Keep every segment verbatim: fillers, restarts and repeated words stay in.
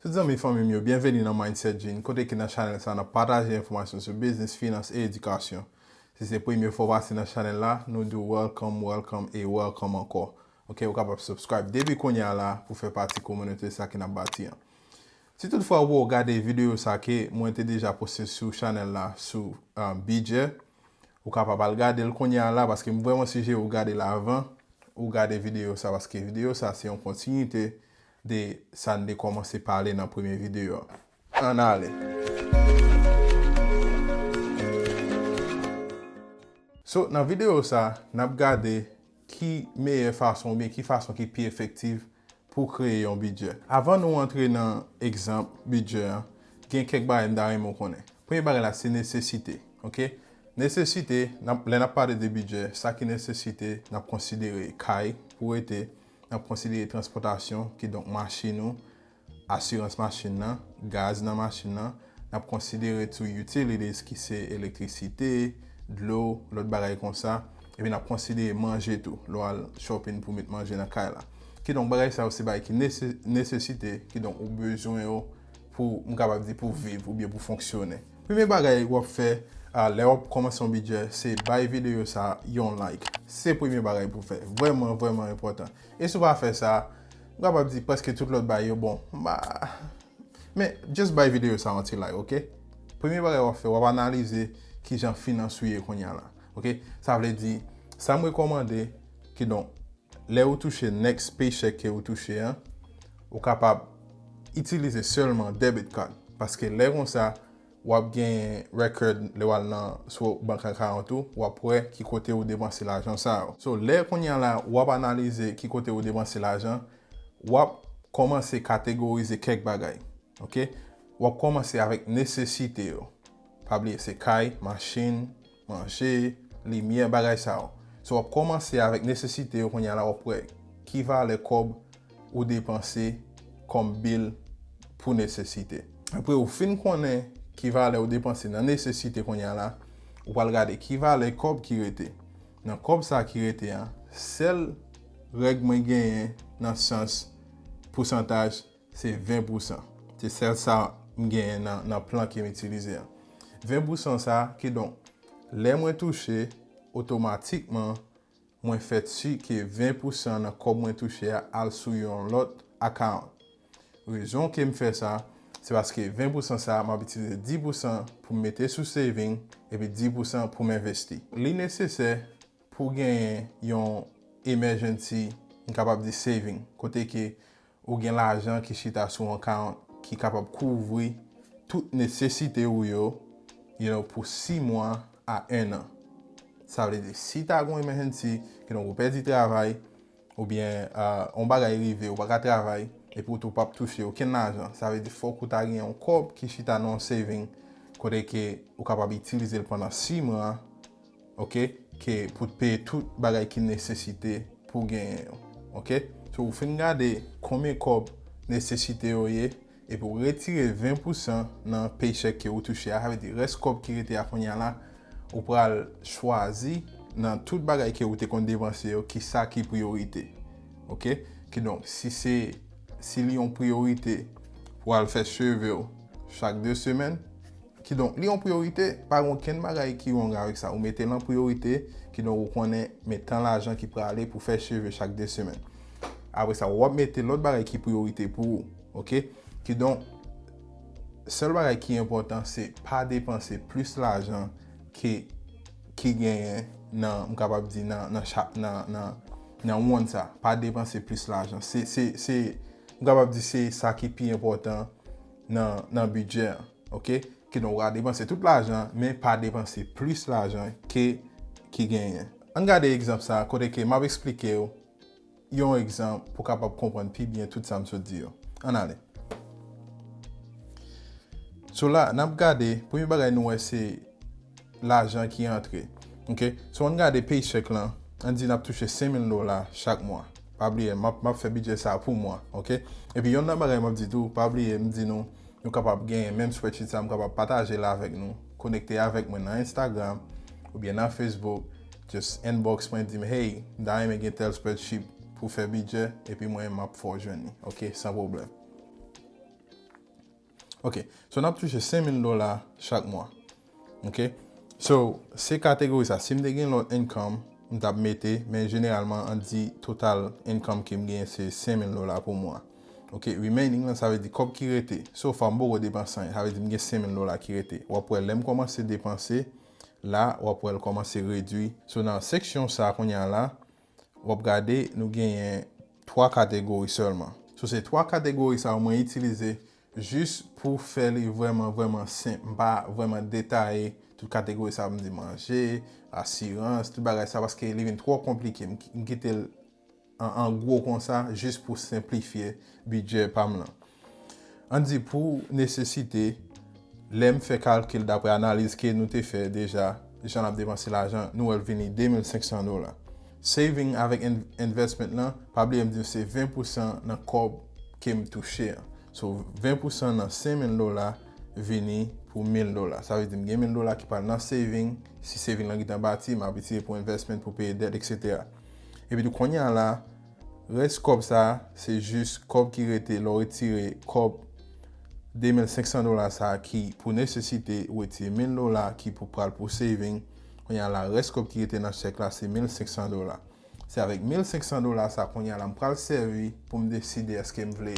Tout zanmi fanmi m yo, byenveni nan Mindset Gene, kote ke nan chanèl sa n ap pataje enfòmasyon sou biznis, finans e edikasyon. Si se premye fwa w pase nan chanèl la, nou di w welcome, welcome e welcome ankò. Ok, ou kapab subscribe depi kounye a la pou fè pati kominote sa ke n ap bati an. Si toutfwa ou poko gade videyo sa ke mwen te deja poste sou chanèl la sou, um, bidjè, ou kapab al gade l kounye a la paske m vrèman sijere ou gade l avan ou gade videyo sa paske videyo sa se yon kontinite de sa n te kòmanse pale nan premye videyo a. Ann ale. So, nan videyo sa, n ap gade ki meyè fason oubyen ki fason ki pi efektif pou kreye yon bidjè. Avan nou antre nan egzanp bidjè an, gen kèk bagay m ta renmen w konnen. Premye bagay la se nesesite, ok? Nesesite, n ap, lè n ap pale de bidjè, sa ki nesesite, n ap konsidere kay pou w rete, n ap konsidere transpòtasyon, kidonk machin ou, asirans machin nan, gaz nan machin nan, n ap konsidere tou utilities ki se elektrisite, dlo, lòt bagay konsa, epi n ap konsidere manje tou, lè w al shopping pou met manje nan kay la. Kidonk, bagay sa yo se bagay ki nese-, nesesite, kidonk ou bezwen yo pou, m kapab di, pou viv oubyen pou fonksyone. Premye bagay w ap fè, a, lè w ap kòmanse yon bidjè, se bay videyo sa yon like. Se premye bagay pou w fè. Vrèman, vrèman enpòtan. E si w pa fè sa, m kapab di prèske tout lòt bagay yo bon. M pa, men, just bay videyo sa yon ti like, ok? Premye bagay w ap fè, w ap analize kijan finans ou ye kounye a la, ok? Sa vle di, sa m rekòmande, kidonk, lè ou touche next paycheck ke ou touche an, ou kapab itilize sèlman debit card. Paske lè konsa, w ap gen record lè w al nan sou bank account ou, w ap wè ki kote ou depanse lajan sa yo. So, lè kounye a la, w ap analize ki kote ou depanse lajan, w ap kòmanse kategorize kèk bagay. Ok? W ap kòmanse avèk nesesite yo. Pa bliye, se kay, machin, manje, limyè, bagay sa yo. So, w ap kòmanse avèk nesesite yo kounye a la, w ap wè ki valè kòb ou depanse kòm bill pou nesesite. Apre ou fin konnen ki valè ou depanse nan nesesite kounye a la, ou pral gade ki valè kòb ki rete. Nan kòb sa ki rete an, sèl règ mwen genyen nan sans pousantaj, se ven pousan. Se sèl sa m genyen nan, nan plan ke m itilize an. Ven pousan sa, kidonk, lè mwen touche, otomatikman, mwen fè si ke ven pousan nan kòb mwen touche a al sou yon lòt account. Rezon ke m fè sa, se paske ven pousan sa, m ap itilize dis pousan pou m mete sou saving, epi dis pousan pou m envesti. Li nesesè pou genyen yon emergency, m kapab di saving, kote ke ou gen lajan ki chita sou yon account ki kapab kouvri tout nesesite ou yo, you know, pou sis mwa a en an. Sa vle di, si ta gen yon emergency, kidonk ou pèdi travay, oubyen, ah, yon bagay rive, ou pa ka travay, epi ou tou p ap touche okenn lajan. Sa vle di, fòk ou ta gen yon kòb ki chita nan yon saving, kote ke ou kapab itilize l pandan sis mwa, ok, ke pou t peye tout bagay ki nesesite pou genyen yo, ok? So, ou fin gade konbyen kòb nesesite yo ye, epi ou retire ven pousan nan paycheck ke ou touche a, sa vle di rès kòb ki rete a kounye a la, ou pral chwazi nan tout bagay ke ou te konn depanse yo, ki sa ki priyorite, ok? Kidonk, si se, si li yon priyorite pou al fè cheve w chak de semèn, kidonk, li yon priyorite, pa gen okenn bagay ki wrong avèk sa. Ou mete l an priyorite, kidonk, ou konnen men tan lajan ki prale pou fè cheve chak de semèn. Apre sa, w ap mete lòt bagay ki priyorite pou ou, ok? Kidonk, sèl bagay ki enpòtan, se pa depanse plis lajan ke, ki genyen nan, m kapab di, nan, nan cha-, nan, nan, nan wonn sa. Pa depanse plis lajan. Se, se, se, m kapab di, se sa ki pi enpòtan nan, nan bidjè an, ok? Kidonk, ou ka depanse tout lajan, men pa depanse plis lajan ke ki genyen. Ann gade egzanp sa, kote ke m ap eksplike w yon egzanp pou w kapab konprann pi byen tout sa m sot di yo. Ann ale. So la, n ap gade, premye bagay nou wè se lajan ki antre. Ok? So, ann gade paycheck lan, ann di n ap touche senk mil dola chak mwa. Pa bliye, m ap, m ap fè bidjè sa pou mwa, ok? Epi yonn nan bagay m ap di tou, pa bliye, m di nou, nou kapab genyen menm spreadsheet sa, m kapab pataje l avèk nou. Konekte avèk mwen nan Instagram oubyen nan Facebook. Just inbox mwen, di m, "Hey, m ta renmen gen tèl spreadsheet pou fè bidjè," epi mwen, m ap fè w jwenn li, ok? San pwoblèm. Ok, so n ap touche senk mil dola chak mwa. Ok, so se kategori sa. Si m te gen lòt income, m t ap mete, men jeneralman, ann di total income ke m genyen se senk mil dola pou mwa. Ok, remaining lan, sa vle di kòb ki rete. So far, m poko depanse anyen. Sa vle di m gen senk mil dola ki rete. W ap wè, lè m kòmanse depanse, la, w ap wè l kòmanse redwi. So, nan seksyon sa, kounye a la, w ap gade, nou genyen twa kategori sèlman. So, se twa kategori sa yo mwen itilize jis pou fè li vrèman, vrèman senp. M pa vrèman detaye tout kategori sa yo, m di manje, asirans, tout bagay sa, paske li vin twò konplike. M, m kite l an, an gwo konsa, jis pou senplifye bidjè pa m lan. Ann di pou nesesite, lè m fè kalkil dapre analiz ke nou te fè deja, jan n ap depanse lajan, nou wè l vini de mil senk san dola. Saving avèk in-, investment lan, pa bliye m di w se ven pousan nan kòb ke m touche an. So, ven pousan nan senk mil dola vini pou mil dola. Sa vle di m gen mil dola ki pral nan saving, si saving lan gentan bati, m ap itilize pou investment, pou peye dèt, etsetera. Epi tou kounye a la, rès kòb sa, se jis kòb ki rete lè w retire kòb de mil senk san dola sa ki pou nesesite, ou retire mil dola ki pou pral pou saving. Kounye a la, rès kòb ki rete nan chèk la, se mil senk san dola. Se avèk mil senk san dola sa, kounye a la, m pral sèvi pou m deside èske m vle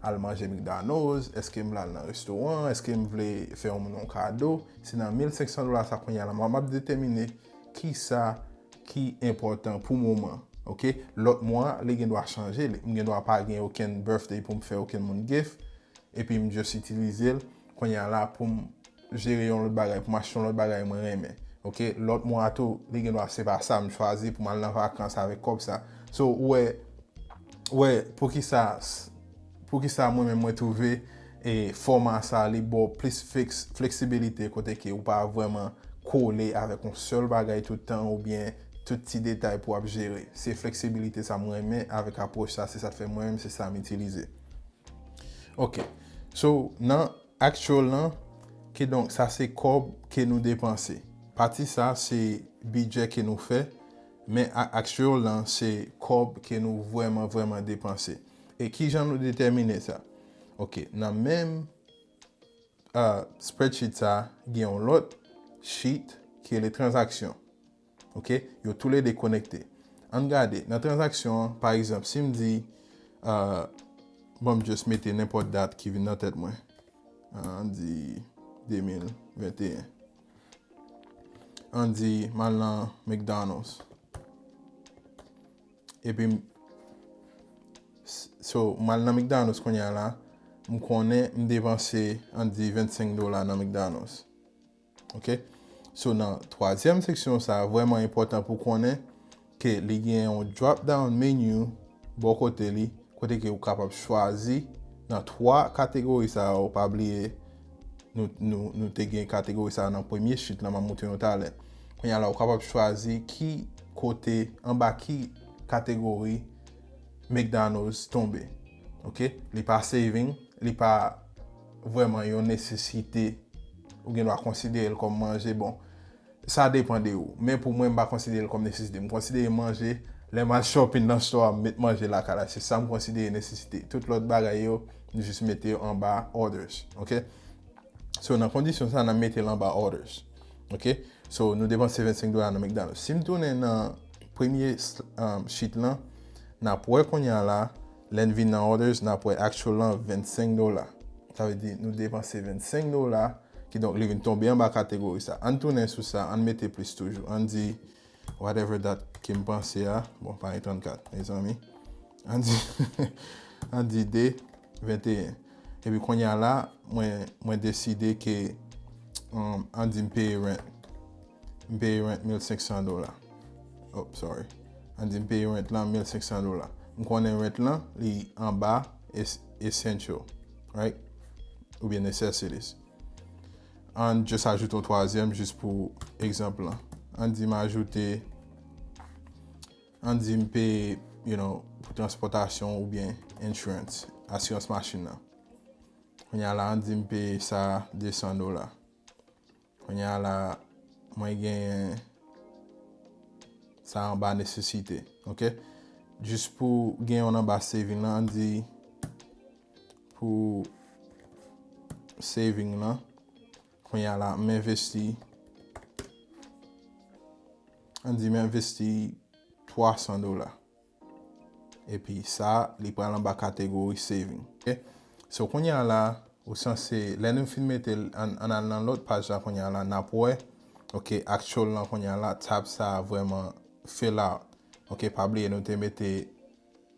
al manje McDonald's, èske m vle al nan restoran, èske m vle fè yon moun yon kado. Se nan mil senk san dola sa, kounye a la, m ap detèmine kisa ki enpòtan pou moman. Ok? Lòt mwa, li gen dwa chanje. Li, m gen dwa pa gen okenn birthday pou m fè okenn moun gift. Epi m just itilize l, kounye a la, pou m jere yon lòt bagay, pou m achte yon lòt bagay mwen renmen. Ok? Lòt mwa tou, li gen dwa se pa sa m chwazi pou m al nan vakans avèk kòb sa. So, ou wè, ou wè, poukisa, poukisa mwen menm mwen twouve e fòma sa li ba w plis fleks-, fleksibilite kote ke ou pa vrèman kole avèk yon sèl bagay tout tan oubyen tout ti detay pou w ap jere. Se fleksibilite sa mwen renmen avèk apwòch sa, se sa k fè mwen menm se sa m itilize. Ok. So, nan actual lan, kidonk, sa se kòb ke nou depanse. Pati sa se bidjè ke nou fè, men a-, actual lan se kòb ke nou vrèman, vrèman depanse. E kijan nou detèmine sa? Ok, nan menm, uh, spreadsheet sa, gen yon lòt sheet ki rele tranzaksyon. Ok? Yo toulede konekte. Ann gade, nan tranzaksyon an, pa egzanp, si m di, uh, bon, m just mete nenpòt dat ki vin nan tèt mwen. Uh, ann di de mil venteyen. Ann di m al nan McDonald's. Epi m, s-, so, m al nan McDonald's kounye a la, m konnen m depanse, ann di vennsenk dola nan McDonald's. Ok? So, nan twazyèm seksyon sa, vrèman enpòtan pou konnen ke li gen yon drop down menu bò kote li, kote ke ou kapab chwazi nan twa kategori sa yo, pa bliye, nou, nou, nou te gen kategori sa nan premye sheet lan, m ap montre nou talè. Kounye a la, ou kapab chwazi ki kote, anba ki kategori McDonald's tonbe. Ok? Li pa saving, li pa vrèman yon nesesite. Ou gen dwa konsidere l kòm manje. Bon, sa depan de ou. Men pou mwen, m pa konsidere l kòm nesesite. M konsidere manje, lè m al shopping nan store a, m met manje lakay la. Se sa m konsidere nesesite. Tout lòt bagay yo, m jis mete yo anba others. Ok? So, nan kondisyon sa, n ap mete l anba others. Ok? So, nou depanse vennsenk dola nan McDonald's. Si m tounen nan premye, um, sheet lan, n ap wè kounye a la, lè n vin nan others, n ap wè actual lan vennsenk dola. Sa vle di, nou depanse vennsenk dola, kidonk li vin tonbe anba kategori sa. Ann tounen sou sa, ann mete plis toujou. Ann di, whatever dat ke m panse a, bon, pa gen trannkat, mezanmi. Ann di, ann di de, venteyen. Epi kounye a la, mwen, mwen deside ke, um, ann di m peye rent. M peye rent mil senk san dola. Oh, sorry. Ann di m peye rent lan mil senk san dola. M konnen rent lan, li anba es-, essential, right? Oubyen necessities. Ann just ajoute yon twazyèm, jis pou egzanp lan. Ann di m ajoute, ann di m peye, you know, pou transpòtasyon oubyen insurance, asirans machin nan. Kounye a la, ann di m peye sa de san dola. Kounye a la, mwen genyen sa anba nesesite, ok? Jis pou gen yon anba saving lan, ann di pou saving lan. Kounye a la, m envesti, ann di m envesti twa san dola. Epi sa, li pral anba kategori saving. Ok? So, kounye a la, ou sanse, lè nou fin mete l, ann, ann al nan lòt paj la, kounye a la, n ap wè, ok, actual lan, kounye a la, tab sa a vrèman fill out. Ok, pa bliye, nou te mete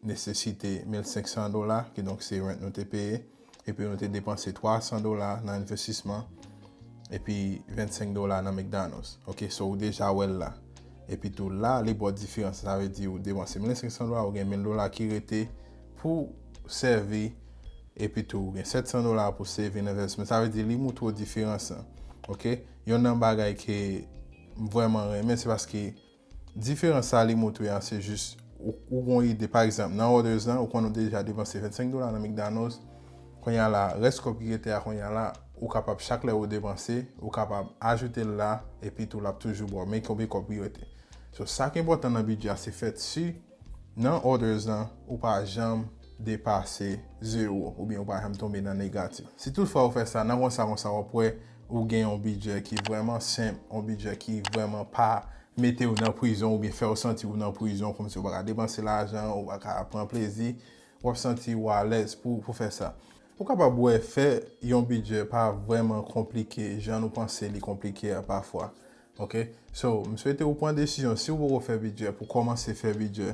nesesite mil senk san dola, kidonk se rent nou te peye, epi nou te depanse twa san dola nan envestisman, epi vennsenk dola nan McDonald's. Ok, so ou deja wè l la. Epi tou la, li ba w diferans. Sa vle di ou depanse mil senk san dola, ou gen mil dola ki rete pou sèvi, epi tou ou gen sèt san dola pou saving investment. Sa vle di li moutre w diferans lan. Ok? Yonn nan bagay ke m vrèman renmen, se paske diferans sa li moutre a, se jis ou, ou gon ide, pa egzanp, nan orders lan, ou konn ou deja depanse vennsenk dola nan McDonald's. Kounye a la, rès kòb ki rete a, kounye a la, ou kapab chak lè ou depanse, ou kapab ajoute l la, epi tou l ap toujou ba w, men konbyen kòb ki rete. So, sa ki enpòtan nan bidjè a, se fè si nan orders lan, ou pa janm depase zewo, oubyen ou pa janm tonbe nan negatif. Si toutfwa ou fè sa, nan konsa, konsa, w ap wè ou gen yon bidjè ki vrèman senp, yon bidjè ki vrèman pa mete w nan prizon oubyen fè w santi w nan prizon, kòmsi w pa ka depanse lajan, ou pa ka pran plezi, w ap santi w alèz pou, pou fè sa. Ou kapab wè fè yon bidjè pa vrèman konplike jan nou panse li konplike a pafwa. Ok? So, m swete ou pran desizyon. Si w poko fè bidjè, pou kòmanse fè bidjè,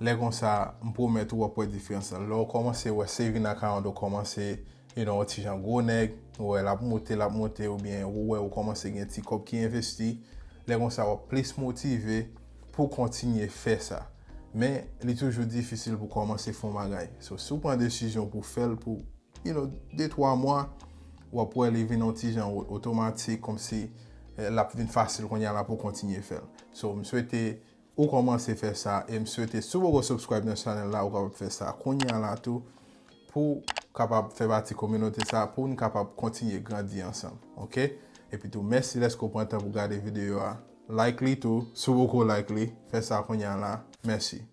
lè konsa, m pwomèt ou w ap wè diferans lan. Lè w kòmanse wè saving account ou kòmanse, you know, yon ti jan gwo nèg, ou wè l ap moute, l ap moute, oubyen ou wè ou kòmanse gen ti kòb ki envesti, lè konsa w ap plis motive pou kontinye fè sa. Men, li toujou difisil pou kòmanse fè yon bagay. So, si w pran desizyon pou fè l pou, you know, de twa mwa, w ap wè li vin yon ti jan o-, otomatik, kòmsi, eh, l ap vin fasil kounye a la pou kontinye fè l. So, m swete ou kòmanse fè sa, e m swete si w poko subscribe nan chanèl la, ou kapab fè sa kounye a la tou, pou kapab fè pati kominote sa, pou n kapab kontinye grandi ansanm, ok? Epi tou, mèsi lèske w pran tan pou gade videyo a. Like li tou, si w poko like li, fè sa kounye a la. Mèsi.